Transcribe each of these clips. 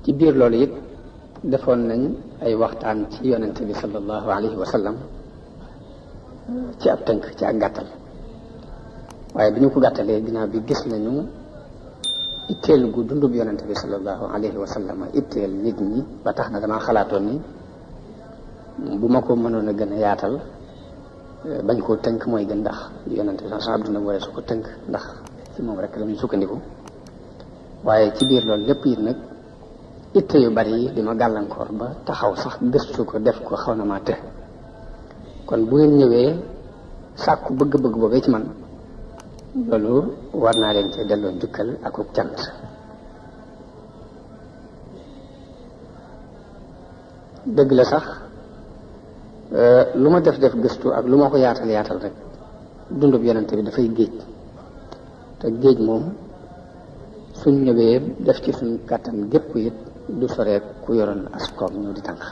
ci biir loolu it defoon nañ ay waxtaan ci yonente bi sallallahu alayhi wa sallam ci ab tënk ci ak gàttal waaye bi ñu ko gàttalee ginnaaw bi gis nañu itteel gu dundub yonente bi sallallahu alayhi wa sallam itteel nit ñi ba tax na damaa xalaatoon ni bu ma ko mënoon a gën a yaatal bañ koo tënk mooy gën, ndax yonente bi sa dund waree su ko tënk ndax ci moom rek la ñuy sukkandiku. waaye ci biir loolu lépp it nag itte yu bari yi di ma gàllankoor ba taxaw sax gëstu ko def ko xaw na maa të. kon bu ngeen ñëwee sàkku bëgg-bëgg boobee ci man, loolu war naa leen cee delloo njukkal ak ub cant. dëgg la sax lu ma def gëstu ak lu ma ko yaatal rek dundub yonente bi dafay géej, te géej moom suñ ñëwee def ci suñ kàttan gépp it du soree ku yoroon askoom ñëw di tànk.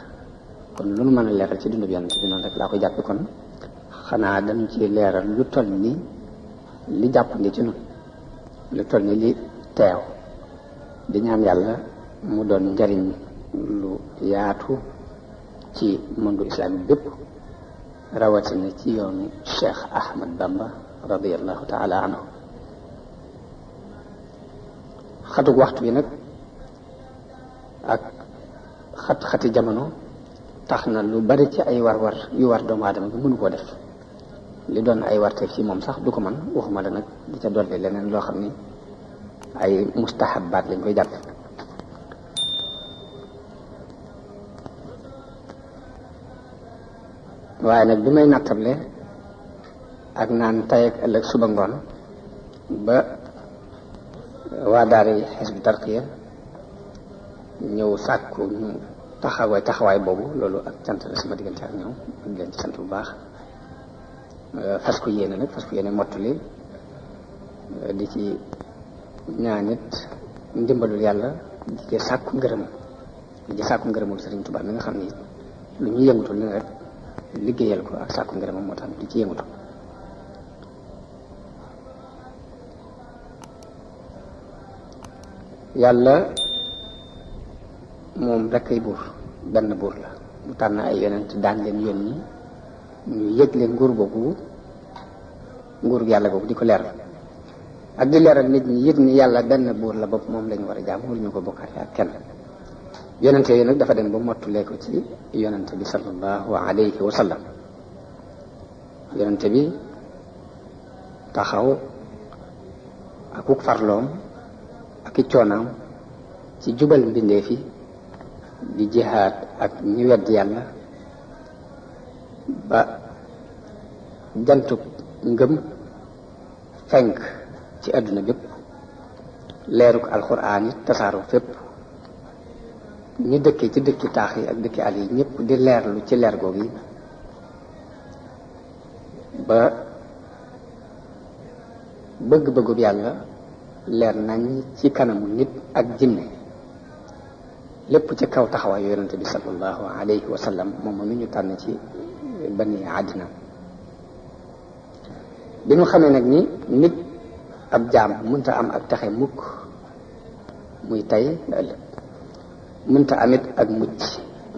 kon lu nu mën a leeral ci dundub yonente bi noonu rek laa ko jàppe. kon xanaa dañu ci leeral lu toll ni li jàppandi ci nun, lu toll ni li teew, di ñaan yàlla mu doon njariñ lu yaatu ci monde islamique bépp, rawatina ci yoonu Cheikh Ahmad Bamba radiyallahu taala anhu. xatug waxtu bi nag ak xat-xati jamono tax na lu bari ci ay war-war yu war doomu aadama bi mënu koo def. li doon ay warteef ci moom sax du ko man, waxuma la nag di ca dolli leneen loo xam ni ay mustahabaat lañ koy jàpp. waaye nag bi may nattable ak naan tay ak ëllëg suba ngoon ba waa daara Hizbut Tarqiyyah ñëw sàkku ñu taxawaay boobu, loolu ak cant la sama diggante ak ñoom, di leen ci sant bu baax. fas ko yéene mottali, di ci ñaanit ndimbalul yàlla, di ci sàkku ngërëmul Sëriñ Tuubaa mi nga xam ni lu ñu yëngutul ne rek liggéeyal ko ak sàkku ngërëmam moo tax di ci yëngutu. yàlla moom rek ay buur, benn buur la, mu tànn ay yonent daan leen yónni ñu yëg leen nguur yàlla googu di ko leeral ak di leeral nit ñi yëg ni yàlla benn buur la bopp, moom lañu war a jaam, waruñu ko bokkaale ak kenn. yonente yi nag dafa dem ba mottulee ko ci yonente bi sallallahu alayhi wa sallam. yonente bi taxaw akuk farloom ak i coonaam ci jubal mbindeef yi, di jihaad ak ñi wedd yàlla ba jantub ngëm fenk ci àdduna bépp, leeruk alxuraan yi tasaaroo fépp, ñi dëkkee ci dëkki taax yi ak dëkki àll yi ñëpp di leerlu ci leer googu yi, ba bëgg-bëggub yàlla leer nañ ci kanamu nit ak jinne, lépp ci kaw taxawaayu yonente bi sallallahu alayhi wa sallam, moom mi ñu tànn ci bani àddina. bi ñu xamee nag ni nit ab jaam mënta am ak texe mukk, muy tey la ëllëg, mënta amit ak mucc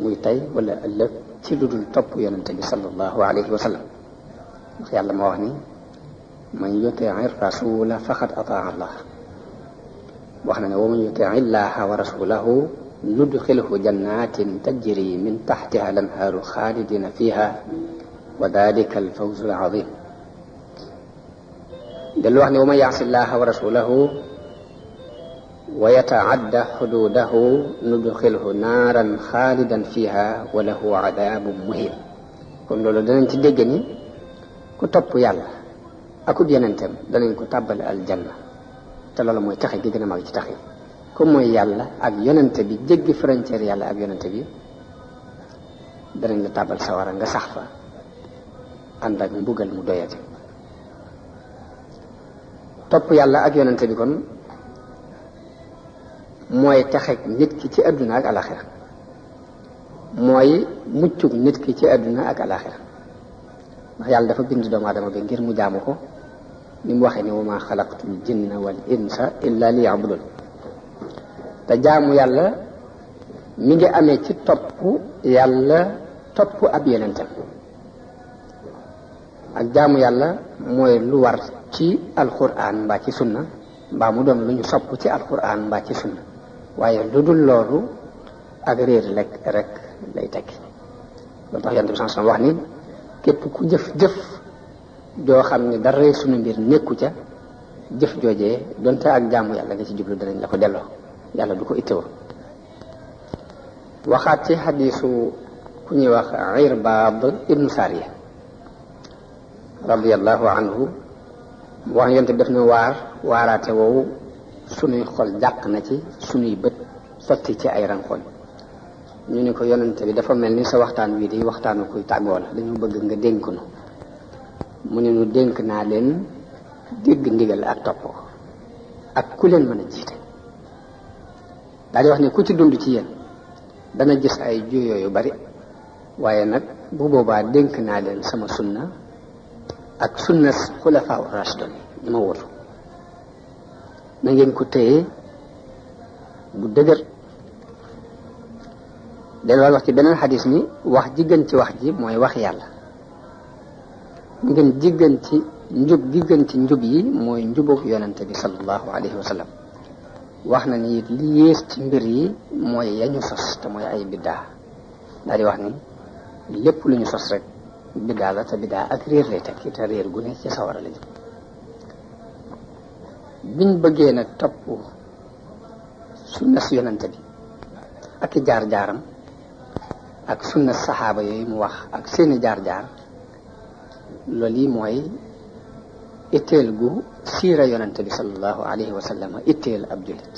muy tey wala ëllëg ci lu dul topp yonente bi sallallahu alayhi wa sallam. ndax yàlla moo wax ni man yutii rasula faqad ataa allah, wax na ne wa man yutii illaha wa rasulahu nudxilhu jannatin tajri min taxtiha al-anhaaru xaalidina fiha wa dalika al-fawzu al-azim. dellu wax ne wa man yaasi llaha wa rasulahu wa yataadda xududahu nudxilhu naaran xaalidan fiha wa lahu adaabun muhin. kon loolu danañ ci dégg ni ku topp yàlla akub yonenteem danañ ko tàbbale aljanna, te loolu mooy taxe gi gën a mag ci tax yi. comme mooy yàlla ak yonente bi, jéggi frontière yàlla ak yonente bi, danañ la tàbbal sawara nga sax fa ànd ak mbugal mu doyati. topp yàlla ak yonente bi kon mooy taxeg nit ki ci àdduna ak alaxira, mooy muccug nit ki ci àdduna ak alaxira. ndax yàlla dafa bind doomu aadama bi ngir mu jaamu ko, ni mu waxee ne wa ma xalaqtul jinna wal insa illa liya'budun. te jaamu yàlla mi ngi amee ci topp yàlla topp ab yonentam. ak jaamu yàlla mooy lu war ci alquran mbaa ci sunna mbaa mu doon lu ñu sopp ci alquran mbaa ci sunna, waaye lu dul loolu ak réer rek lay tekki. loolu tax yonent bi sallallahu alayhi wasallam wax ni képp ku jëf joo xam ne dara sunu mbir nekku ca, jëf joojee donte ak jaamu yàlla nga ci jublu danañ la ko delloo, yàlla du ko ittewoo. waxaat ci xadiisu ku ñuy wax Irbaad ibnu Saariya radiyallahu anhu wax yonent bi def na waaraate woowu sunuy xol jàq na ci, sunuy bët sotti ci ay rankoñ. ñu ne ko yonent bi dafa mel ni sa waxtaan wi di waxtaanu kuy tàggoo la, dañu bëgg nga dénk nu. mu ne nu dénk naa leen dégg ndigal ak topp ak ku leen mën a jiite. daal di wax ne ku ci dund ci yéen dana gis ay juyoo yu bari, waaye nag bu boobaa dénk naa leen sama sunna ak sunna xulafaa rashidun ñi ma wóotu. na ngeen ko téye bu dëgër. delluwaat wax ci beneen xadis ni wax ji gën ci wax ji mooy wax yàlla. ngeen ji gën ci njub gi gën ci njub yi mooy njubug yonente bi sallallahu alayhi wa sallam. wax na ni li yées ci mbir yi mooy yañu sos te mooy ay biddaa. daal di wax ni lépp lu ñu sos rek biddaa la, te biddaa ak réer lay tekki, te réer gu ne ci sawara la jëm. biñ bëggee nag topp sunna si yonente bi ak i jaar-jaaram ak sunna saxaaba yooyu mu wax ak seeni jaar-jaar, loolu yi mooy itteel gu siira yonente bi sallallahu alayhi wa sallam itteel ab jullit.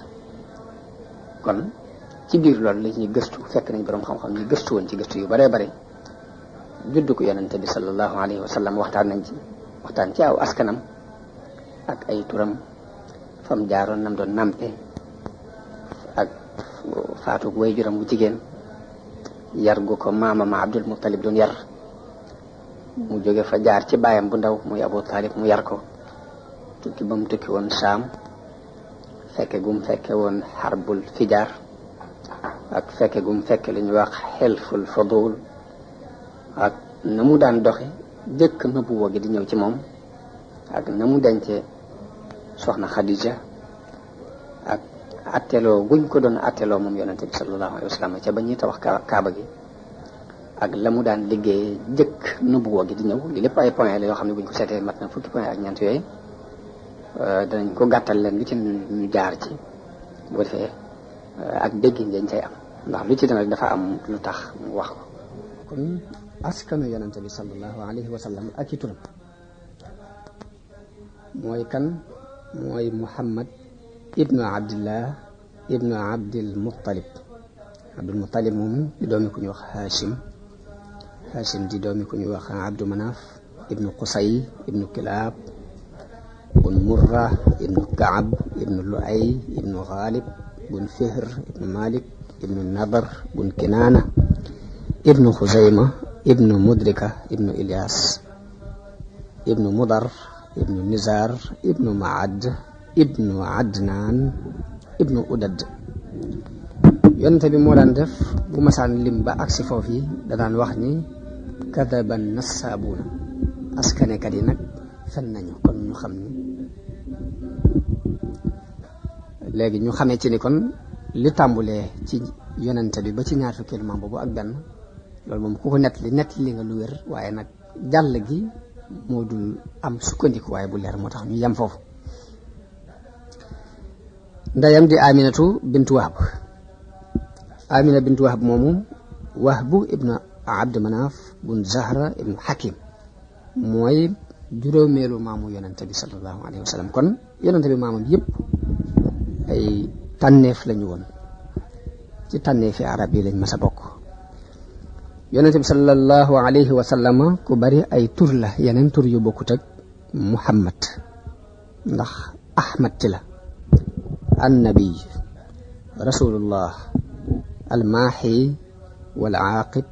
kon ci biir loolu la ñuy gëstu, fekk nañ borom xam-xam ñu gëstu woon ci gëstu yu baree bare juddu ko yonente bi sallallahu alayhi wa sallam, waxtaan ci aw askanam ak ay turam, fam jaaroon nam doon nampe ak faatu waajuram bu jigéen, yar gu ko maamama Abdul Muttalib doon yar, mu jóge fa jaar ci baayam bu ndaw muy Abu Talib mu yar ko, tukki ba mu tukki woon Saam, fekke gum fekke woon Harbul Fijaar, ak fekke gum fekke li ñuy wax Xelful Fudul, ak na mu daan doxe jëkk nubuwa gi di ñëw ci moom, ak na mu dencee soxna Xadija, ak atteloo guñ ko doon atteloo moom yonente bi sallallahu alayhi wa sallam ca ba ñuy tabax kaaba gi, ak la mu daan liggéey jëkk nubuwa gi di ñëw. li lépp ay point la yoo xam ne buñ ko seetee mat na fukki point ak ñeent yooyu. danañ ko gàttal leen lu ci ñu jaar ci bu defee ak dégg ngeen cay am, ndax lu ci dana dafa am lu tax mu wax ko. kon askanu yonente bi sallallahu alayhi wa sallam ak i turam mooy kan? mooy Muhammad ibnu Abdillah ibnu Abdil Muttalib. Abdul Muttalib moom di doomi ku ñuy wax Hashim di doomi ku ñuy wax Abdu Manaf ibnu Qusay ibnu Kilab ibnu Murra ibnu Kaab ibnu Luay ibnu Ghalib ibnu Fihr ibnu Malik ibnu Nadar ibnu Kinaana ibnu Xuzayma ibnu Mudrika ibnu Ilyas ibnu Mudar ibnu Nizar ibnu Maad ibnu Adnaan ibnu Udad. yonente bi moo daan def bu masaan lim ba agsi foofu yi da daan wax ni kadaban nassaabuuna, askanekat yi nag fen nañu. kon ñu xam ni léegi ñu xamee ci ni kon li tàmbulee ci yonente bi ba ci ñaar fukkeelu maam boobu ak benn, loolu moom ku ko nett li nga lu wér, waaye nag jàll gi moo dul am sukkandiku waaye bu leer, moo tax ñu yem foofu. ndeyam di Aminatu bintu Wahb. Amina bintu Wahb moomu Wahbu ibnu Abd Manaf bun Zahra ibnu Hakim mooy juróomeelu maamu yonente bi sallallahu alayhi wa sallam. kon yonente bi maamam yëpp ay tànneef lañu woon, ci tànneefi arab yi lañ mas a bokk. yonente bi sallallahu alayhi wa sallam ku bari ay tur la, yeneen tur yu bokkut ak Muhammad, ndax Ahmad ci la. annabi, rasulullah, almaaxi wal aaqib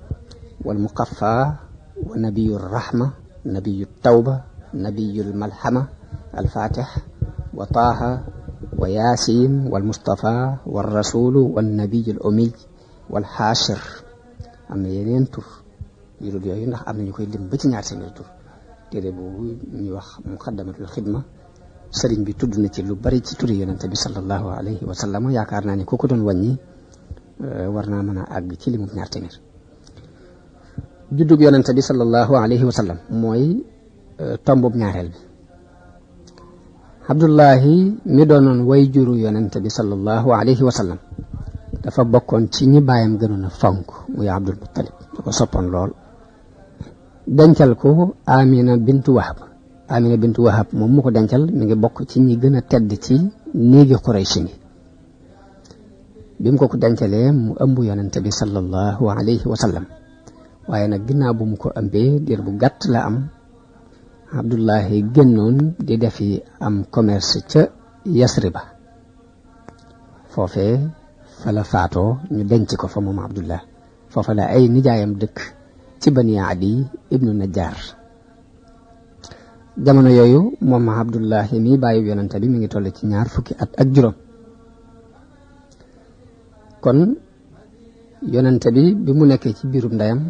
wal muqaffa wa nabiyu rahma, nabiyu tawba, nabiyu malhama, alfatix wa taaha wa yasin wal mustafa wal rasulu wal nabiyu al ummi wal xaashir am na yeneen tur yu dul yooyu ndax am na ñu koy lim ba ci ñaar téeméeri tur téere boobu ñuy wax muqaddamatul xidma sëriñ bi tudd na ci lu bari ci turi yonente bi sallallahu alayhi wa sallam yaakaar naa ni ku ko doon wàññi war naa mën a àgg ci limu ñaar téeméer juddug yonente bi sallallahu alayhi wa sallam mooy tombub ñaareel bi Abdullahi mi doonoon way juru yonente bi sallallahu alayhi wa sallam dafa bokkoon ci ñi baayam gënoon a fonk muy Abdul Muttalib da ko soppoon lool dencal ko Amina bintu Wahab moom mu ko dencal mi ngi bokk ci ñi gën a tedd ci néegi Quraysh ni bi mu ko dencalee mu ëmb yonente bi sallallahu alayhi wa sallam waaye nag ginnaaw bu mu ko ëmbee diir bu gàtt la am Abdullahi génnoon di defi am commerce ca Yasriba foofee fa la faatoo ñu denc ko fa moom Abdullah foofa la ay nijaayam dëkk ci Bani Adi ibnu Najjar jamono yooyu moom Abdullahi mi bàyyi yonente bi mi ngi toll ci 20 fukki at ak juróom kon yonente bi mu nekkee ci biirum ndeyam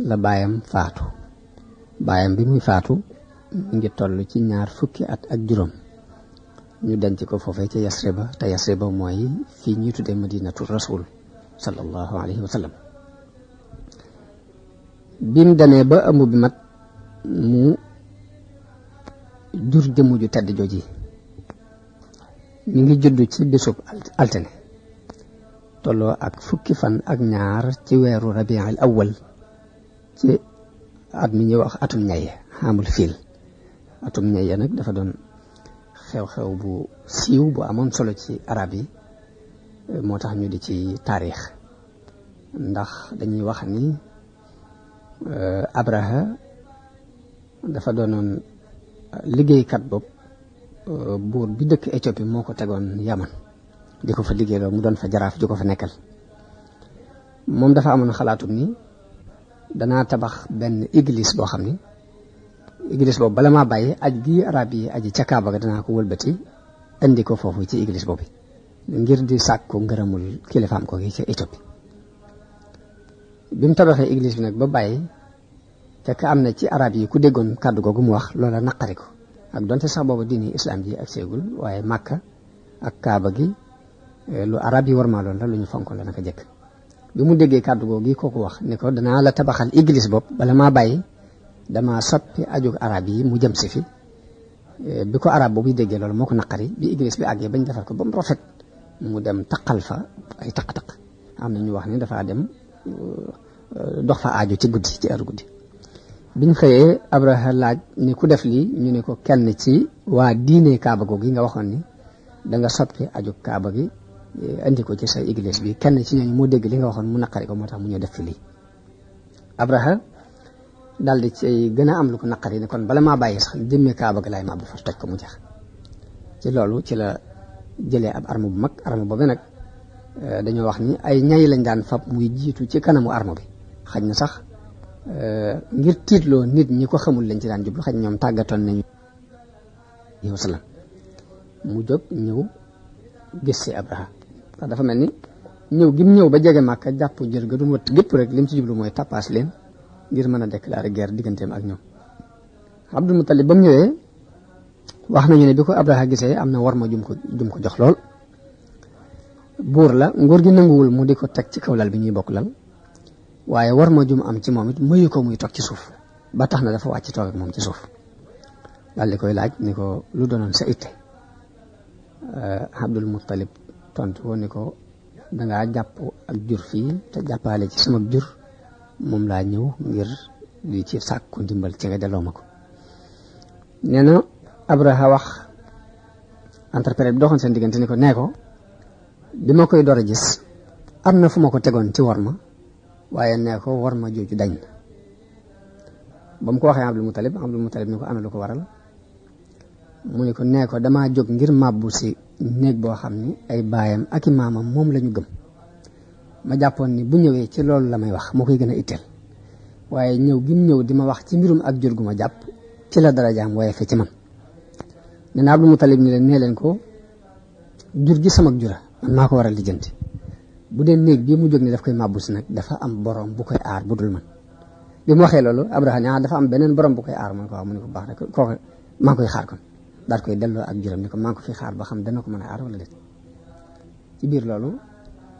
la baayam faatu baayam bi muy faatu mi ngi toll ci 20 fukki at ak juróom ñu denc ko foofee ca Yasriba te Yasriba mooy fii ñuy tuddee Madinatu Rasul sallallahu alayhi wa sallam bi mu demee ba ëmb bi mat mu jur jëmm ju tedd jooji mi ngi judd ci bésub altine tolloo ak fukki fan ak ñaar ci weeru Rabiul Awwal ci at mi ñuy wax atum ñaye xamul fiil atum ñaye nag dafa doon xew-xew bu siiw bu amoon solo ci arab yi moo tax ñu di ci taarix ndax dañuy wax ni Abraha dafa doonoon liggéeykat bopp buur bi dëkk Éthiopie moo ko tegoon Yaman di ko fa liggéeyloo mu doon fa jaraaf ju ko fa nekkal moom dafa amoon xalaatum ni danaa tabax benn église boo xam ni église boobu bala maa bàyyi aj gi arab yi aji ca Kaaba ga danaa ko wëlbati indi ko foofu ci église boobu ngir di sàkku ngërëmul kilifaam ko gi ca Éthiopie bi mu tabaxee église bi nag ba bàyyi fekk am na ci arab yi ku déggoon kàddu googu mu wax loola naqari ko ak donte sax boobu diini islam ji ak seegul waaye Makka ak Kaaba gi lu arab yi war maa loon la lu ñu fonk la naka jëkk bi mu déggee kàddu googu kooku wax ni ko danaa la tabaxal église bopp bala maa bàyyi dama soppi ajug arab yi mu jëm si fi bi ko arab boobu déggee loolu moo ko naqari bi église bi àggee bañ defar ko ba mu rafet mu dem taqal fa ay taq-taq am na ñu wax ni dafa dem dox fa aajo ci guddi ci heure guddi biñ xëyee Abraha laaj ni ku def lii ñu ne ko kenn ci waa diine Kaaba googu yi nga waxoon ni da nga soppi ajug Kaaba gi indi ko ci sa église bi kenn ci ñooñu moo dégg li nga waxoon mu naqari ko moo tax mu ñëw def fi lii Abraha daal di ci gën a am lu ko naqari ne kon bala maa bàyyi sax jëmmee Kaaba gi laay mabbu far toj ko mu jeex ci loolu ci la jëlee ab arme bu mag arme boobu nag dañoo wax ni ay ñay lañ daan fab muy jiitu ci kanamu arme bi xaj na sax ngir tiitloo nit ñi ko xamul lañ ci daan jublu xaj ñoom tàggatoon nañu yow salaam mu jóg ñëw gis si Abraha ndax dafa mel ni ñëw gi mu ñëw ba jege Màkka jàpp jër ga doon wët gépp rek lim ci jublu mooy tappaas leen ngir mën a déclarer guerre digganteem ak ñoom Abdul Muttalib ba mu ñëwee wax nañu ne bi ko Abraha gisee am na war ma jum ko jox lool buur la nguur gi nanguwul mu di ko teg ci kaw lal bi ñuy bokk lal waaye war ma jum am ci moom it mayu ko muy toog ci suuf ba tax na dafa wàcc toog ak moom ci suuf daal di koy laaj ni ko lu doonoon sa itte Abdul Muttalib tontu woon ni ko dangaa jàpp ak jur fii te jàppaale ci sama jur moom laa ñëw ngir di ci sàkku ndimbal ci nga delloo ma ko nee na Abraha wax interprète bi doxoon seen diggante ni ko nee ko bi ma koy door a gis am na fu ma ko tegoon ci war ma waaye nee ko war ma jooju dañ na ba mu ko waxee Abdul Muttalib ni ko ana lu ko waral mu ni ko nee ko damaa jóg ngir màbbu si néeg boo xam ni ay baayam ak i maamam moom la ñu gëm ma jàppoon ni bu ñëwee ci loolu la may wax moo koy gën a itteel waaye ñëw gi mu ñëw di ma wax ci mbirum ak jur gu ma jàpp ci la darajaam waaye fe ci man nee na Abdul Muttalib ni leen nee leen ko jur gi sama jura man maa ko war a lijjanti bu dee néeg bii mu jóg ne daf koy màbbu si nag dafa am borom bu koy aar bu dul man bi mu waxee loolu Abraha ne dafa am beneen borom bu koy aar mu ne ko waaw mu ne ko baax rek kooku maa ngi koy xaar kon daal koy delloo ak juróom ni ko maa ngi ko fi xaar ba xam dana ko mën a aar wala déet ci biir loolu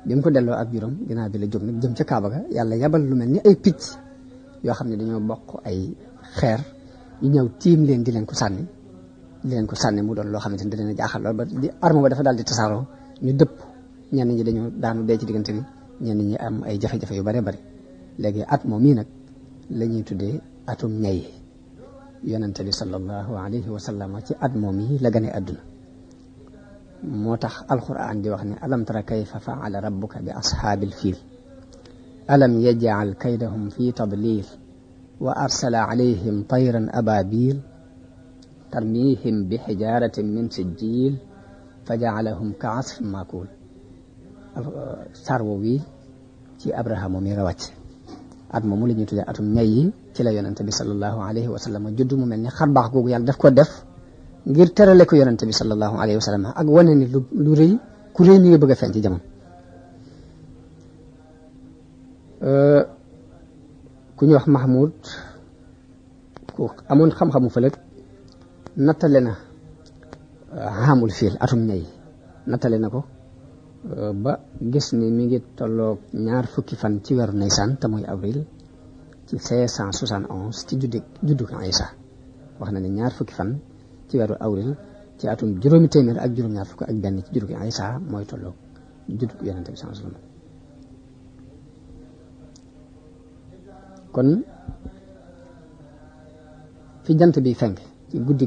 bi mu ko delloo ak juróom ginnaaw bi la jóg nag jëm ca Kaaba ga yàlla yabal lu mel ni ay picc yoo xam ne dañoo bokk ay xeer ñu ñëw tiim leen di leen ko sànni mu doon loo xamante ni da leen a jaaxal lool ba di arme ba dafa daal di tasaaroo ñu dëpp ñenn ñi dañoo daanu dee ci diggante bi ñenn ñi am ay jafe-jafe yu bare bari léegi at moom mii nag la ñuy tuddee atum ñay yonente bi sallallahu alayhi wa sallam ci at moom yi la gane àdduna moo tax alquran di wax ne alam tara kayfa faala rabbuka bi ashaabil fiil alam yaj'al kaydahum fi tadlil wa arsala alayhim tayran ababil tarmihim bi xijaratin min sijjil fa ja'alahum ka asfin maakul sarwo wi ci Abraha moom yi rawàcc at moomu la ñuy tuddee atum ñay yi ci la yonente bi sallallahu alayhi wa sallam judd mu mel ni xar baax googu yàlla daf ko def ngir terale ko yonente bi sallallahu alayhi wa sallam ak wane ni lu rëy ku rëy mi ngi bëgg a feeñ ci jamono ku ñu wax Mahmoud ku amoon xam-xamu fëlëg nattale na xaamul fiil atum ñay nattale na ko ba gis ni mi ngi tolloog 20 fan ci weeru Nisan te muy avril ci 571 ci juddu Isa wax na ne 20 fan ci weeru avril ci atum juróomi téeméer ak juróom-ñaar fukk ak benn ci juddu Isa mooy tolloog juddu yonente bi sallallahu alayhi wasallam kon fi jant bi fenk ci guddi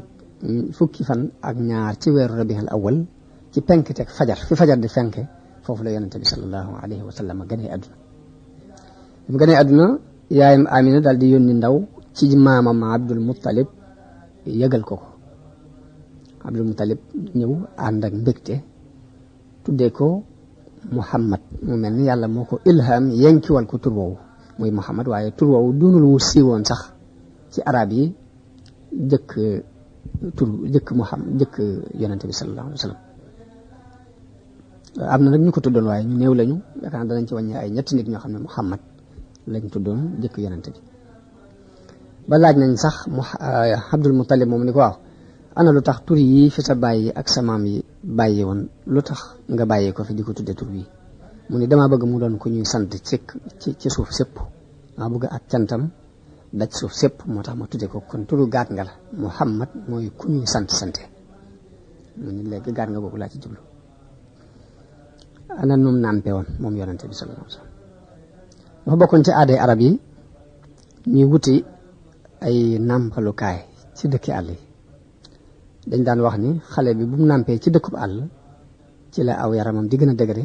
fukki fan ak ñaar ci weeru rabiul awwal ci penk teg fajar fi fajar di fenke foofu la yonente bi sallallahu alayhi wa sallam ganee àdduna mu ganee àdduna yaayam Amina daal di yónni ndaw ci maamam Abdul Muttalib yëgal ko Abdul Muttalib ñëw ànd ak mbégte tuddee ko Muhammad mu mel ni yàlla moo ko ilham yenkiwal ko tur woowu muy Muhammad waaye tur woowu doonul wu siiwoon sax ci arab yi jëkk Muhammad jëkk yonente bi sallallahu alayhi wa sallam am na nag ñu ko tuddoon waaye ñu néew lañu yaakaar naa danañ ci wàññi ay ñetti nit ñoo xam ne Muhammad lañ tuddoon jëkk yonente bi ba laaj nañ sax Abdul Muttalib moom ni ko waaw ana lu tax tur yi fi sa bàyyi ak sa maam yi bàyyi woon lu tax nga bàyyi ko fi di ko tudde tur wi mu ni damaa bëgg mu doon ku ñuy sant ci suuf sépp dama bëgg ak cantam daj suuf sépp moo tax ma tudde ko kon turu gaat nga la Muhammad mooy ku ñuy sante mu ni léegi gaat nga boobu laa ci jublu ana num nàmpe woon moom yonente bi sallallahu alayhi wasallam dafa bokkoon ci aaday arab yi ñuy wuti ay nàmpalukaay ci dëkki àll yi dañ daan wax ni xale bi bu mu nàmpee ci dëkkub àll ci la aw yaramam di gën a dëgëre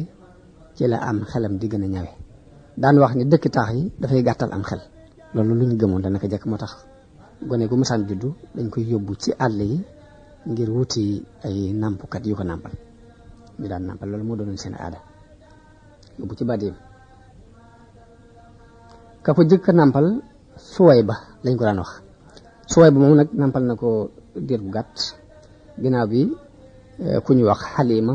ci la am xelam di gën a ñawe daan wax ni dëkki taax yi dafay gàttal am xel loolu lu ñu gëmoon dana ko jekk moo tax gone gu masaan juddu dañ koy yóbbu ci àll yi ngir wuti ay nàmpukat yu ko nàmpal ñu daan nàmpal loolu moo doonoon seen aada yóbbu ci badim ka ko jëkk nàmpal Suwayba lañ ko daan wax Suwayba moom nag nàmpal na ko diir bu gàtt ginnaaw bi ku ñu wax Halima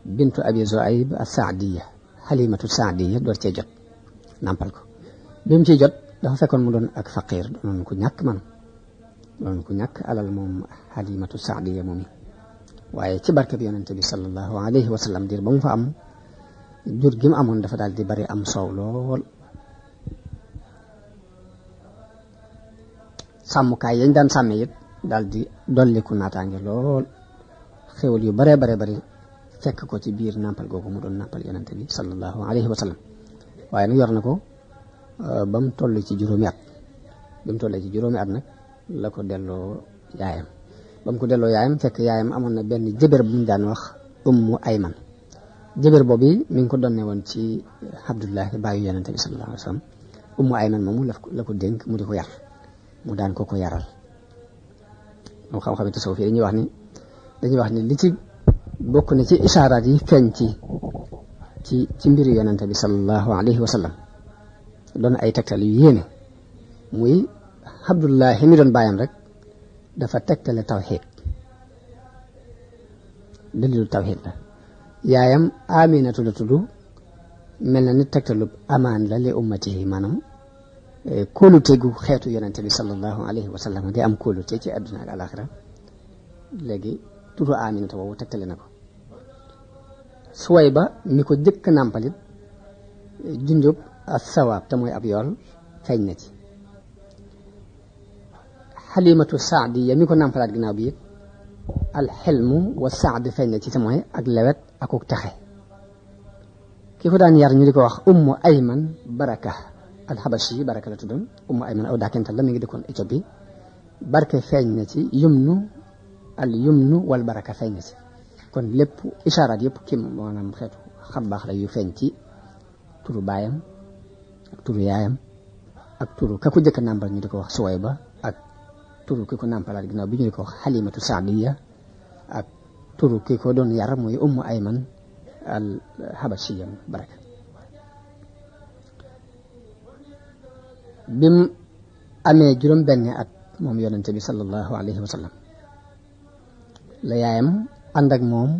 bintu Abi Zuayb as-Saadiya Halimatu Saadiya door cee jot nàmpal ko bi mu ciy jot dafa fekkoon mu doon ak faqir doon ku ñàkk alal moom Halimatu Saadiya moom yi waaye ci barke bi yonente bi sallallahu alayhi wa sallam diir ba mu fa am jur gi mu amoon dafa daal di bari am soow lool sàmmukaay yañ daan sàmme it daal di dolliku naataange lool xéwal yu bare bari fekk ko ci biir nàmpal googu mu doon nàmpal yonente bi sallallahu alayhi wa sallam waaye nag yor na ko ba mu toll ci juróomi at bi mu tollee ci juróomi at nag la ko delloo yaayam ba mu ko delloo yaayam fekk yaayam amoon na benn jëbër bu ñu daan wax Ummu Ayman jëbër boobu mi ngi ko donne woon ci Abdullahi baayu yonente bi sallallahu alayhi wa sallam Ummu Ayman moomu la ko dénk mu di ko yar mu daan ko yaral moom xam-xam tasawuf yi dañuy wax ni li ci bokk na ci isaaraat yi feeñ ci mbiru yonente bi sallallahu alayhi wa sallam doon ay tegtal yu yéene muy Abdullahi mi doon bàyyam rek dafa tegtale tawxiid dalilu tawxiid la yaayam Aminatu la tudd mel na ni tegtalub amaan la li ummatihi maanaam kóolute gu xeetu yonente bi sallallahu alayhi wa sallam di am kóolute ci àdduna ak alaxira léegi turu Aminata boobu tegtale na ko. Suwayba mi ko jëkk nàmpalit junjub ak sawaab te mooy ab yool feeñ na ci. Xalimatu Saadiya mi ko nàmpalaat ginnaaw bi it alxilmu wa saad feeñ na ci te mooy ak lewet akuk taxe. ki ko daan yar ñu di ko wax ummu ayman baraka alxabashi baraka la tuddoon ummu ayman aw daakental la mi ngi dëkkoon Éthiopie barke feeñ na ci yumnu al yumnu wal baraka feeñ na ci kon lépp ishaaraat yëpp kim maanaam xeetu xam baax la yu feeñ ci turu baayam ak turu yaayam ak turu ka ko jëkk nàmpal ñu di ko wax Suwayba ak turu ki ko nàmpalaat ginnaaw bi ñu di ko wax Xalimatu Saadiya ak turu ki ko doon yar muy ummu ayman al habashiya baraka. bim amee juróom benni at moom yonente bi sallallahu alayhi wa sallam la yaayam ànd ak moom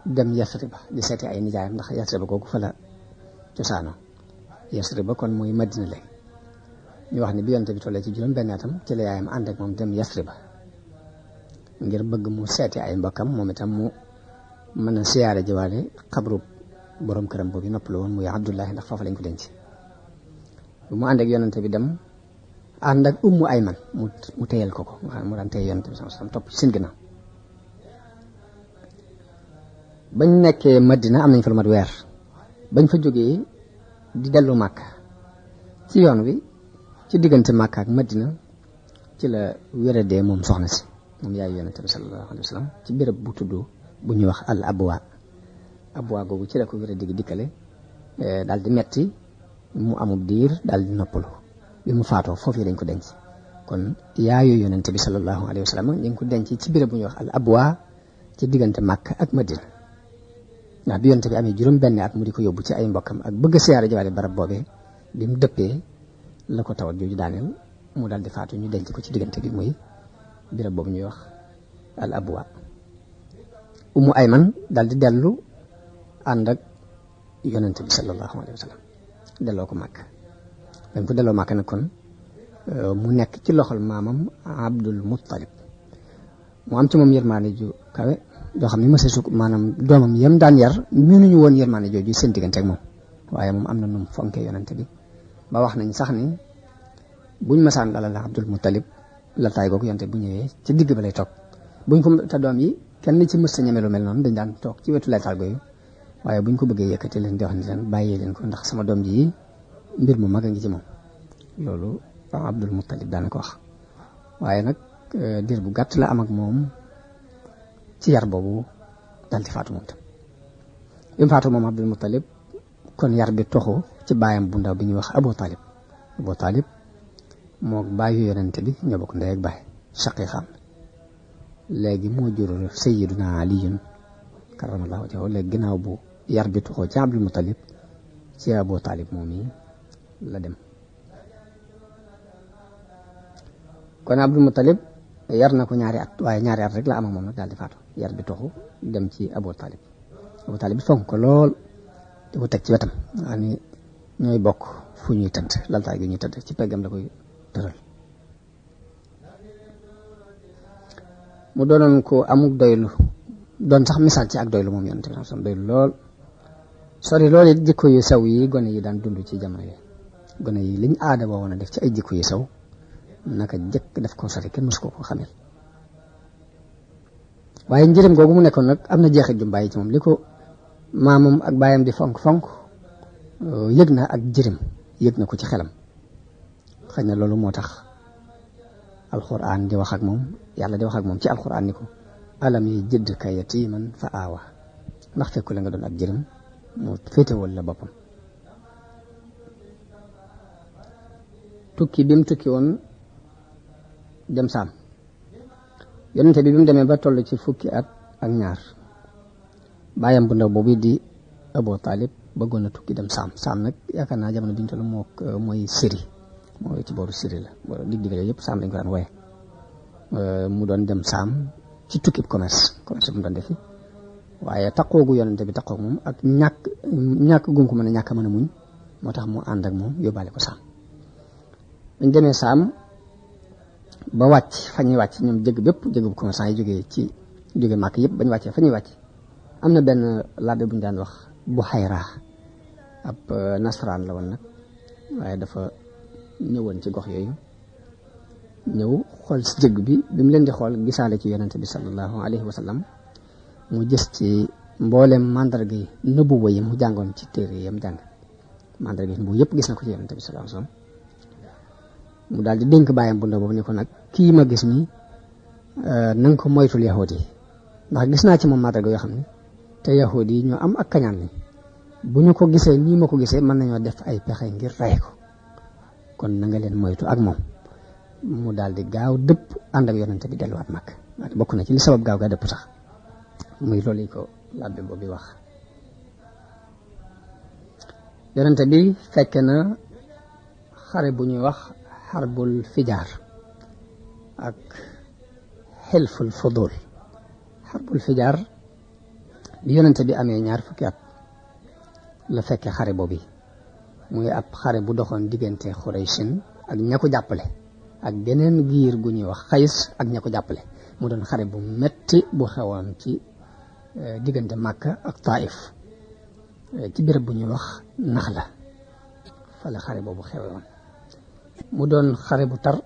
dem Yasriba di seeti ay nijaayam ndax Yasriba googu fa la cosaano Yasriba kon mooy Madina la ñu wax ne bi yonente bi tollee ci juróom benni atam ci la yaayam ànd ak moom dem Yasriba ngir bëgg mu seeti ay mbokkam moom itam mu mën a siyaare jiwaale xabru borom këram boobu noppalu woon muy Abdullahi ndax foofu lañ ko denc. bu mu ànd ak yonente bi dem ànd ak ummu ayman mu téyal ko nga xam ne mu daan téye yonente bi sallallahu alayhi wasallam topp ci seen ginnaaw. bañ nekkee Madina am nañ fa lu mat weer bañ fa jógee di dellu Màkka ci yoon wi ci diggante Màkka ak Madina ci la wéradee moom soxna si moom yaay yonente bi sallallahu alayhi wasallam ci béréb bu tudd bu ñuy wax al abwa googu ci la ko wéradee dikkale daal di metti mu amub diir daal di noppalu bi mu faatoo foofu lañ ko denc kon yaayu yonente bi sallallahu alayhi wa sallam ñu ngi ko denc ci béréb bu ñuy wax al abwa ci diggante Makka ak Madina ndax bi yonente bi amee juróom benn at mu di ko yóbbu ci ay mbokkam ak bëgg a siyaare jiwaale barab boobee bi mu dëppee la ko tawat jooju daaneel mu daal di faatu ñu denc ko ci diggante bi muy béréb boobu ñuy wax al abwa. Ummu Ayman daal di dellu ànd ak yonente bi sallallahu alayhi wa sallam delloo ko Màkka dañ ko delloo Màkka nag kon mu nekk ci loxol maamam Abdul Muttalib mu am ci moom yërmaane ju kawe joo xam ne mësa su maanaam doomam yam daan yar mënuñu woon yërmaane jooju seen diggante ak moom waaye moom am na nu mu fonkee yonente bi ba wax nañ sax ni buñ masaan dalal Abdul Muttalib la taay googu yonente bu ñëwee ci digg ba lay toog buñ ko te doom yi kenn ci mës sa ñeme lu mel noonu dañ daan toog ci wetu laytaal gooyu waaye buñ ko bëggee yëkkati leen di wax ni leen bàyyee leen ko ndax sama doom ji mbir mu mag a ngi ci moom loolu Abdul Muttalib daana ko wax waaye nag diir bu gàtt la am ak moom ci yar boobu dal di faatu moom tam bi mu faatu moom Abdul Muttalib kon yar bi toxu ci baayam bu ndaw bi ñuy wax Abu Talib moo baayu yonente bi ñoo bokk ndey ak baay shaqiqam léegi moo jur Sayyiduna Aliyun karamallahu wajhahu léegi ginnaaw bu yar bi toxoo ci Abdul Muttalib ci Abu Talib moom yi la dem kon Abdul Muttalib yar na ko ñaari at waaye ñaari at rek la am ak moom nag daal di faatu yar bi toxu dem ci Abu Talib fonk ko lool di ko teg ci wetam waa ni ñooy bokk fu ñuy tëdd laltaay gi ñuy tëdd ci peggam la koy tëral mu doonoon ko amuk doylu doon sax misaal ci ak doylu moom yonent bi sam doylu lool sori loolu it jikko yu sew yi gone yi daan dund ci jamono yi gone yi liñ aada ba woon a def ci ay jikko yu sew naka jëkk def ko sori kenn mësu ko xamel waaye njëriñ googu mu nekkoon nag am na jeexit ju bàyyi ci moom li ko maamam ak baayam di fonk yëg na ak jërim yëg na ko ci xelam xëy na loolu moo tax alquran di wax ak moom yàlla di wax ak moom ci alquran ni ko alam yi jëdd ka yatiman fa aawa ndax fekku la nga doon ak jërim mu féetewal la boppam tukki bi mu tukki woon dem saam yonente bi mu demee ba toll ci fukki at ak ñaar baayam bu ndaw boobu di Abu Talib bëggoon na tukki dem saam nag yaakaar naa jamono bi ñu toll mooy Syrie mooy ci booru Syrie la dig-digale yëpp saam lañ ko daan wooye mu doon dem saam ci tukki commerce bu mu doon defi waaye taqoogu yonente bi taqoog moom ak ñàkk gum ko mën a ñàkk mën a muñ moo tax mu ànd ak moom yóbbaale ko saam bañ demee saam ba wàcc fa ñuy wàcc ñoom jëgg bépp jëgg bu commerçant yi jógee màkk yëpp bañ wàccee fa ñuy wàcc am na benn labbe bu ñu daan wax bu xayraa ab nasaraan la woon nag waaye dafa ñëwoon ci gox yooyu ñëw xool si jëgg bi mu leen di xool gisaale ci yonente bi sallallahu alayhi wa sallam mu gis ci mboolem mandarga yi nubuwa yi mu jàngoon ci téere yam jàng mandarga yi nubuwa yëpp gis na ko ci yonente bi sallallahu alayhi wa sallam mu daal di dénk bàyyam bu ndaw boobu ne ko nag kii ma gis ni na nga ko moytul yahuud yi ndax gis naa ci moom mandarga yoo xam ne te yahuud yi ñoo am ak kañaan lañ bu ñu ko gisee nii ma ko gisee mën nañoo def ay pexe ngir rey ko kon na nga leen moytu ak moom mu daal di gaaw dëpp ànd ak yonente bi delluwaat mag bokk na ci li sabab gaaw gaa dëpp sax muy loolu yi ko labbe boobu wax yonente bi fekk na xare bu ñuy wax xarbul fijaar ak xilful fudul xarbul fijaar bi yonente bi amee 20 fukki at la fekkee xare boobu muy ab xare bu doxoon diggante Xuraysin ak ña ko jàppale ak beneen giir gu ñuy wax Xays ak ña ko jàppale mu doon xare bu metti bu xewoon ci diggante Makka ak Taif ci béréb bu ñuy wax Naxla fa la xare boobu xewoon mu doon xare bu tar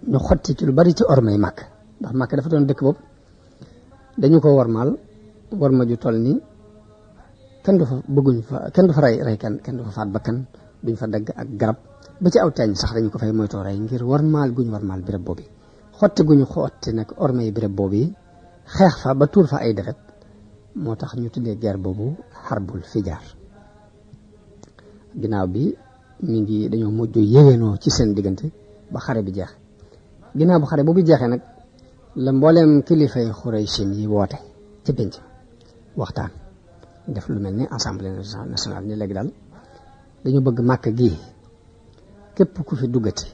ñu xotti ci lu bari ci ormay Makka ndax Makka dafa doon dëkk boobu dañu ko warmaal warma ju toll ni kenn du fa rey kenn du fa faat bakkan duñ fa dagg ak garab ba ci aw teeñ sax dañu ko fay moytoo rey ngir warmaal guñ warmaal béréb boobu xotti guñu xotti nag ormay béréb boobu xeex fa ba tuur fa ay deret moo tax ñu tuddee guerre boobu xarbul fijaar ginnaaw bi dañoo mujj yéwénoo ci seen diggante ba xare bi jeex ginnaaw bu xare boobu jeexee nag la mbooleem kilifay Xuraysin yi woote ci pénc waxtaan def lu mel ni assemblée nationale ni léegi daal dañu bëgg Màkka gi képp ku fi duggati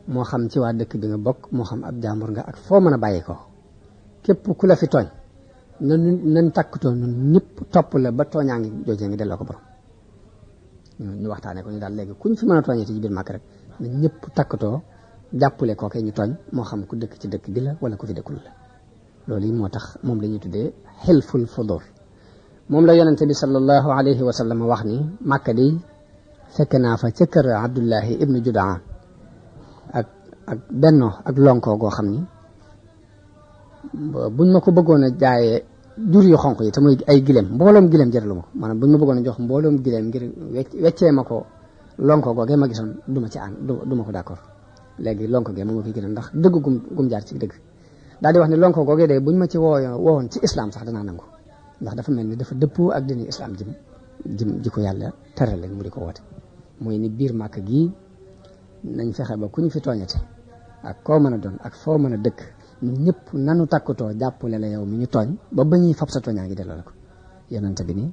moo xam ci waa dëkk bi nga bokk moo xam ab jàmbur nga ak foo mën a bàyyi ko képp ku la fi tooñ nañ takkutoo ñun ñëpp topp la ba tooñaa ngi joojee ngi delloo ko borom ñu waxtaanee ko ñu daal léegi kuñ fi mën a tooñee ci biir Màkka rek na ñëpp takkutoo jàppale koo kay ñu tooñ moo xam ku dëkk ci dëkk bi la wala ku fi dëkkul la loolu yi moo tax moom la ñuy tuddee xilful fudul moom la yonente bi sallallahu alayhi wa sallam wax ni Màkka di fekk naa fa ca kër Abdullahi ibnu Judaan ak benno ak lonko goo xam ni buñ ma ko bëggoon a jaayee jur yu xonq yi te muy ay gileem mbooloom gileem jëralu ma ko maanaam buñ ma bëggoon a jox mbooloom gileem ngir weccee ma ko lonko googee ma gisoon du ma ci ànd du ma ko d'accord léegi lonko gee moom ma fi gën a ndax dëgg gum jaar ci dëgg daal di wax ni lonko googee de buñ ma ci woowoon ci islam sax danaa nangu ndax dafa mel ni dafa dëppoo ak dini islam ji ko yàlla tere lañ mu di ko woote mooy ni biir Màkka gii nañ fexe ba ku ñu fi tooñate ak koo mën a doon ak foo mën a dëkk ñun ñëpp nanu takkutoo jàppale la yow mi ñu tooñ ba ñuy fab sa tooñaa ngi delloo la ko yonente bi ni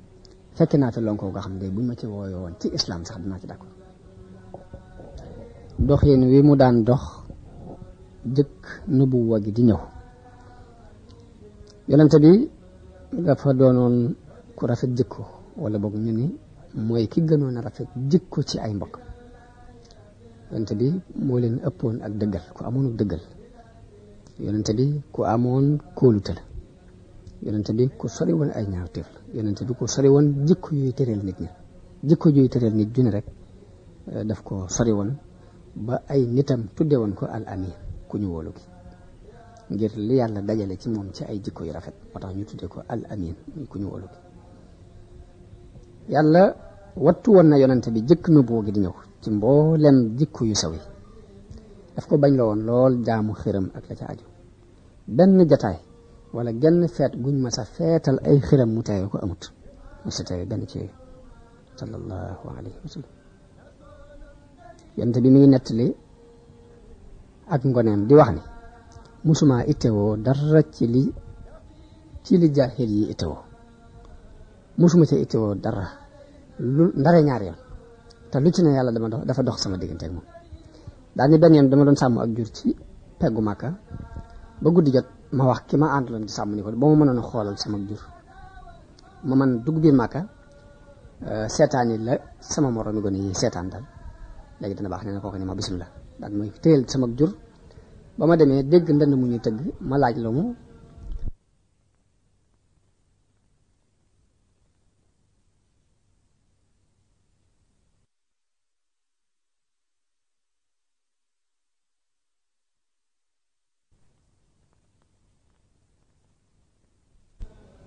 fekk naa fi lonko nga xam ne buñ ma ci wooyo woon ci islam sax dinaa ci d'accord doxin wi mu daan dox jëkk nubuwa gi di ñëw yonente bi dafa doonoon ku rafet jikko wala boog ñu ni mooy ki gënoon a rafet jikko ci ay mbokk yonente bi moo leen ëppoon ak dëggal ku amoon ak dëggal yonente bi ku amoon kóolute la yonente bi ku sori woon ay ñaawteef la yonente bi ku sori woon jikko yuy tëreel nit ñi jikko yuy tëreel nit ju ne rek daf ko sori woon ba ay nitam tudde woon ko al amin ku ñu wóolu gi ngir li yàlla dajale ci moom ci ay jikko yu rafet moo tax ñu tudde ko al amin ku ñu wóolu gi yàlla wattu woon na yonente bi jëkk na boo gi di ñëw ci mboolem jikko yu saw yi daf ko bañ la woon lool jaamu xiram ak la ca aju benn jataay wala genn feet guñ ma sa feetal ay xiram mu teewe ko amut mu sa teewe benn ci yooyu sallallahu alayhi wa sallam yonente bi mi ngi nettali ak ngoneem di wax ni musuma ittewoo dara ci li jaahil yi ittewoo musuma ca ittewoo dara lu ndare ñaar yoon te lu ci ne yàlla dafa dox sama diggante ak moom daal ni benn yoon dama doon sàmm ak jur ci peggu Màkka ba guddi jot ma wax ki ma àndaloon di sàmm ni ko ba ma mënoon a xoolal sama jur ma man dugg biir Màkka seetaan yi la sama moroom mi gone yi seetaan dal léegi dana baax nee na kooku ne ma bisimilah daal may téyel sama jur ba ma demee dégg ndënd mu ñuy tëgg ma laaj la mu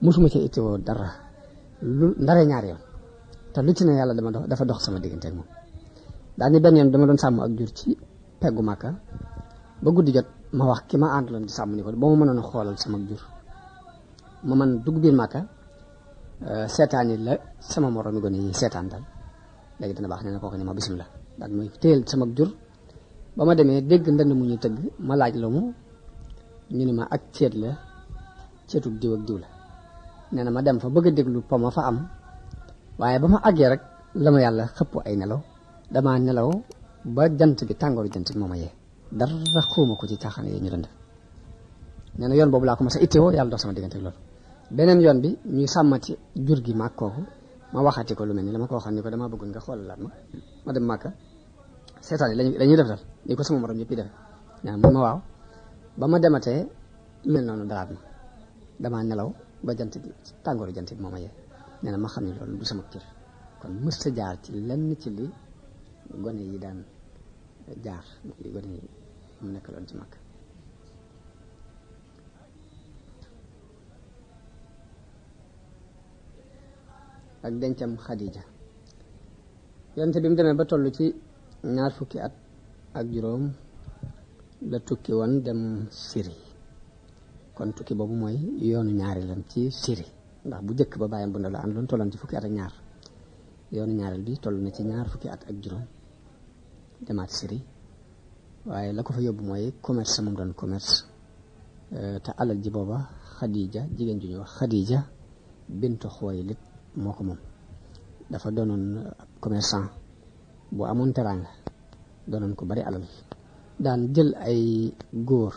musuma ci itteewoo dara lu ndaree ñaari yoon te lu ci ne yàlla dafa dox sama diggante ak moom daal ni benn yoon dama doon sàmm ak jur ci peggu Màkka ba guddi jot ma wax ki ma àndaloon di sàmm ni ko ba ma mënoon a xoolal sama jur ma man dugg biir Màkka seetaan yi la sama moroom mi gone yi seetaan dal léegi dana baax nee na kooku ne ma bisimilah daal may téyel sama jur ba ma demee dégg ndënd mu ñuy tëgg ma laaj la mu ñu ne ma ak ceet la ceetub diw ak diw la nee na ma dem fa bëgg a déglu po ma fa am waaye ba ma àggee rek la ma yàlla xëpp ay nelaw damaa nelaw ba jant bi tàngooru jant bi moo ma yee dara xawma ko ci caaxaan yi ñu doon def nee na yoon boobu laa ko mas a itteewoo yàlla dox sama diggante ak loolu beneen yoon bi ñuy sàmmati jur gi maag kooku ma waxati ko lu mel ni la ma ko waxoon ni ko damaa bëggoon nga xoolalaat ma dem Màkka seetaan yi lañuy def dal ni ko sama morom yëpp yi defe nee na ma waaw ba ma dematee lu mel noonu dalaat ma damaa nelaw ba jant bi tàngooru jant bi moo ma yee nee na ma xam ne loolu du sama cër kon mës ta jaar ci lenn ci li gone yi daan jaar li gone yi mu nekkaloon ci Màkka ak dencam Xadija yonte bi mu demee ba toll ci 20 fukki at ak juróom la tukki woon dem Syrie kon tukki boobu mooy yoonu ñaari lan ci Syrie ndax bu njëkk ba bàyyam bu ndaw la àndoon tolloon ci fukki at ak ñaar yoonu ñaareel bi toll na ci 20 fukki at ak juróom demaat Syrie waaye la ko fa yóbbu mooy commerce moom doon commerce te alal ji booba Xadija jigéen ju ñuy wax Xadija bintu Xuwaylid moo ko moom dafa doonoon commerçant bu amoon teraanga doonoon ko bari alal daan jël ay góor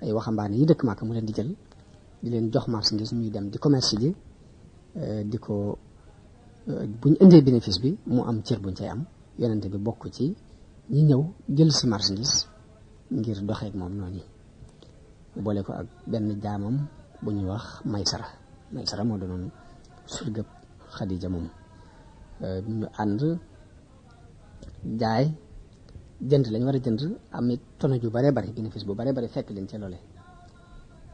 ay waxambaane yi dëkk Màkka mu leen di jël di leen jox marchandise ñuy dem di commerce ji di ko buñ indee bénéfice bi mu am cër buñ cay am yonente bi bokk ci ñi ñëw jël si marchandise ngir doxeek moom noonu boole ko ak benn jaamam bu ñuy wax Maysara moo doonoon surgëb Xadija moom ñu ànd jaay jënd lañ war a jënd am it tono ju bare bari bénéfice bu bare bari fekk leen ca loole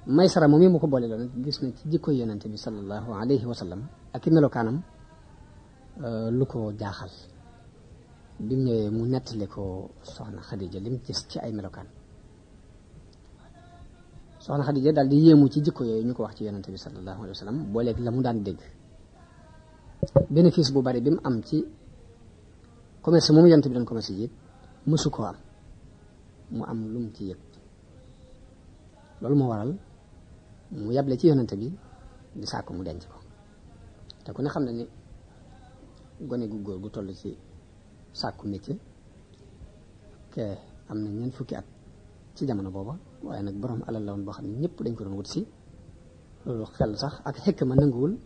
Maysara moom yi mu ko boole loolu gis na ci jikko yonente bi sallallahu alayhi wa sallam ak i melokaanam lu ko jaaxal bi mu ñëwee mu nettali ko soxna Xadija lim gis ci ay melokaan soxna Xadija daal di yéemu ci jikko yooyu ñu ko wax ci yonente bi sallallahu alayhi wa sallam booleeg la mu daan dégg bénéfice bu bari bi mu am ci commerce moom yonente bi doon commerce yi mësu koo am mu am lu mu ci yëg loolu moo waral mu yable ci yonente bi di sàkku mu denc ko te ku ne xam ne ni gone gu góor gu toll ci sàkku métier ke am na 20 fukki at ci jamono booba waaye nag borom alal la woon boo xam ne ñëpp dañ ko doon wut si loolu xel sax ak xekk ma nanguwul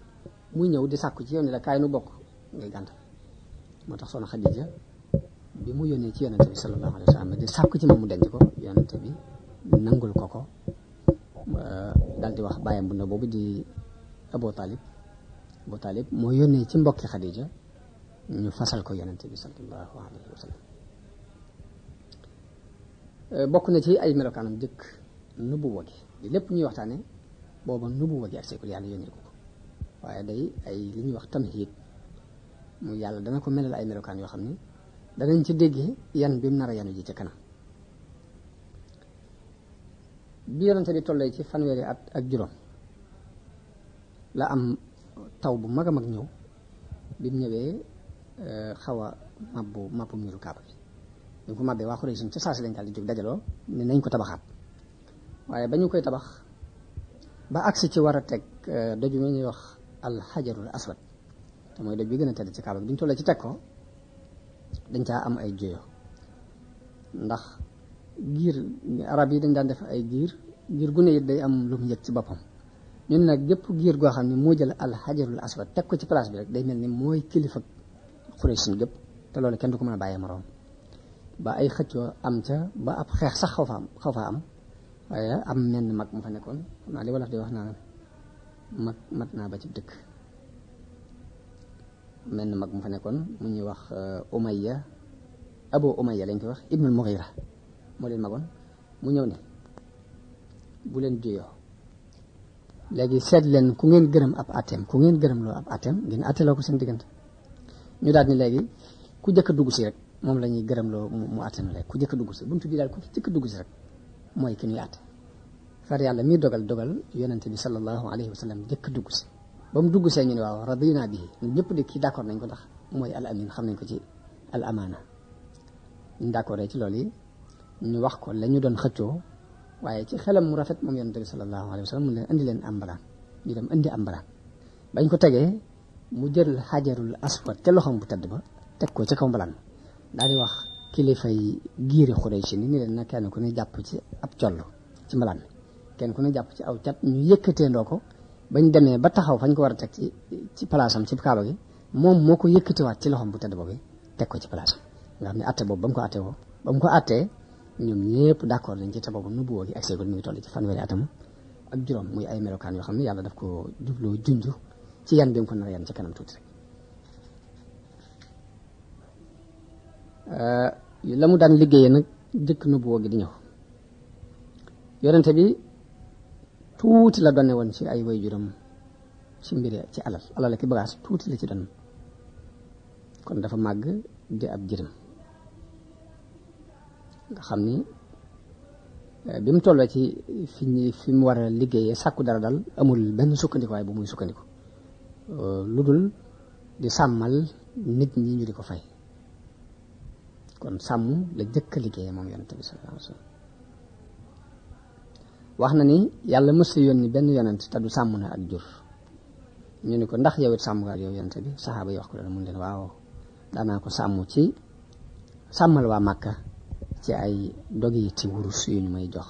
muy ñëw di sàkku ci yoon la kaay nu bokk ngay gàntal moo tax soxna Xadija bi mu yónnee ci yonente bi sallallahu alayhi wa sallam di sàkku ci moom mu denc ko yonente bi nangul ko daal di wax bàyyam bu ndaw boobu di Abu Talib moo yónnee ci mbokki Xadija ñu fasal ko yonente bi sallallahu alayhi wa sallam bokk na ci ay melokaanam jëkk nubuwa gi li lépp ñuy waxtaane booba nubuwa gi ak seekul yàlla yónnee ko waaye day ay li ñuy wax tamhiid mu yàlla dana ko melal ay melokaan yoo xam ne danañ ci déggee yan bi mu nar a yanu ji ca kanam bi yonente bi tollee ci fanweeri at ak juróom la am taw bu mag a mag ñëw bi mu ñëwee xaw a mabbu miiru Kaaba bi ñu ko mabbee waa Xuraysh ca saa si lañ daal di jóg dajaloo ne nañ ko tabaxaat waaye ba ñu koy tabax ba agsi ci war a teg doj mi ñuy wax alxajarul aswad te mooy doj bi gën a tedd ci Kaaba bi ñu tollee ci teg ko dañ caa am ay juyo ndax giir arab yi dañ daan def ay giir giir gu ne it day am lu mu yëg ci boppam ñun nag gépp giir goo xam ne moo jël al xajarul aswad teg ko ci place bi rek day mel ni mooy kilifa Quraysh gépp te loolu kenn du ko mën a bàyyee moroom ba ay xëccoo am ca ba ab xeex sax xaw fa am waaye am menn mag mu fa nekkoon xam naa li wolof di wax naa mag mat naa ba ci dëkk menn mag mu fa nekkoon mu ñuy wax Umayya Abu Umayya lañ koy wax Ibnul Mughira moo leen magoon mu ñëw ne bu leen juyoo léegi seet leen ku ngeen gërëm ab atem ku ngeen gërëm loo ab atem ngeen atteloo ko seen diggante ñu daal ni léegi ku jëkk a dugg si rek moom la ñuy gërëm loo mu atem léegi ku jëkk a dugg si buntu bi daal ku jëkk a dugg si rek mooy ki ñuy atte far yàlla mii dogal yonente bi sallallahu alayhi wa sallam jëkk a dugg si ba mu dugg see ñu ne waaw radina bihi ñun ñëpp de kii d'accord nañ ko ndax mooy al amin xam nañ ko ci al amaana ñu d'accord ci loolu yi ñu wax ko la ñu doon xëccoo waaye ci xelam mu rafet moom yonente bi sallallahu alayhi wa sallam mu leen indi leen am mbalaan ñu dem indi am mbalaan bañ ko tegee mu jël xajarul aswad ca loxoom bu tedd ba teg ko ci kaw mbalaan daal di wax kilifay giiri Xuraysh ni leen na kenn ku ne jàpp ci ab collo ci mbalaan kenn ku ne jàpp ci aw cat ñu yëkkateendoo ko bañ demee ba taxaw fañ ko war a teg ci palaasam ci kaaba gi moom moo ko yëkkatiwaat ci loxoom bu tedd boobu teg ko ci palaasam nga xam ne atte boobu ba mu ko attee ñoom ñëpp d'accord nañ ci te boobu nubuwoo gi ak seegul mi ngi toll ci fanweeri atam ak juróom muy ay melokaan yoo xam ne yàlla daf ko jubloo junj ci yan bi mu ko nar yan ci kanam tuuti rek la mu daan liggéeyee nag jëkk nubuwoo gi di ñëw yonente bi tuuti la donne woon ci ay waajuram ci mbiri ci alal ki bagaas tuuti la ci doon kon dafa màgg di ab jërëm nga xam ni bi mu tolloo ci fi mu war a liggéeyee sàkku dara daal amul benn sukkandikuwaay bu muy sukkandiku lu dul di sàmmal nit ñi ñu di ko fay kon sàmm la jëkk a liggéeyee moom yonente bi sallallahu alayhi wa sallam wax na ni yàlla mës a yónni benn yonent te du sàmm na ak jur ñu ni ko ndax yow it sàmm nga yow yonente bi saxaaba yi wax ko doon mun leen waaw daanaa ko sàmm ci sàmmal waa Màkka ci ay dogi ci wurus yu ñu may jox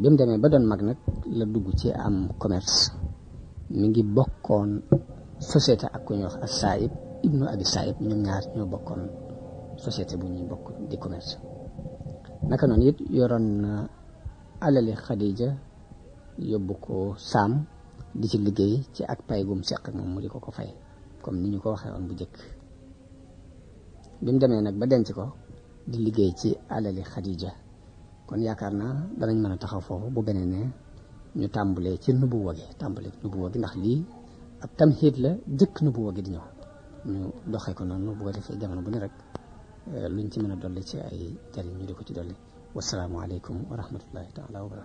bi mu demee ba doon mag nag la dugg ci am commerce mi ngi bokkoon société ak ku ñuy wax as-Saïb ibnu Abi Saïb ñoom ñaar ñoo bokkoon société bu ñuy bokk di commerce naka noonu it yoroon na alali Xadija yóbbu ko Saam di ci liggéey ci ak pay gum seq ak moom mu di ko ko fay comme ni ñu ko waxee woon bu njëkk bi mu demee nag ba denc ko di liggéey ci alali Xadija kon yaakaar naa danañ mën a taxaw foofu bu beneen ne ñu tàmbalee ci nubuwa gi ndax lii ab tamhiid la jëkk nubuwa gi di ñëw ñu doxee ko noonu bu ko defee jamono bu ne rek luñ ci mën a dolli ci ay jariñ ñu di ko ci dolli wasalaamu aleykum wa rahmatullahi taala wa barakatu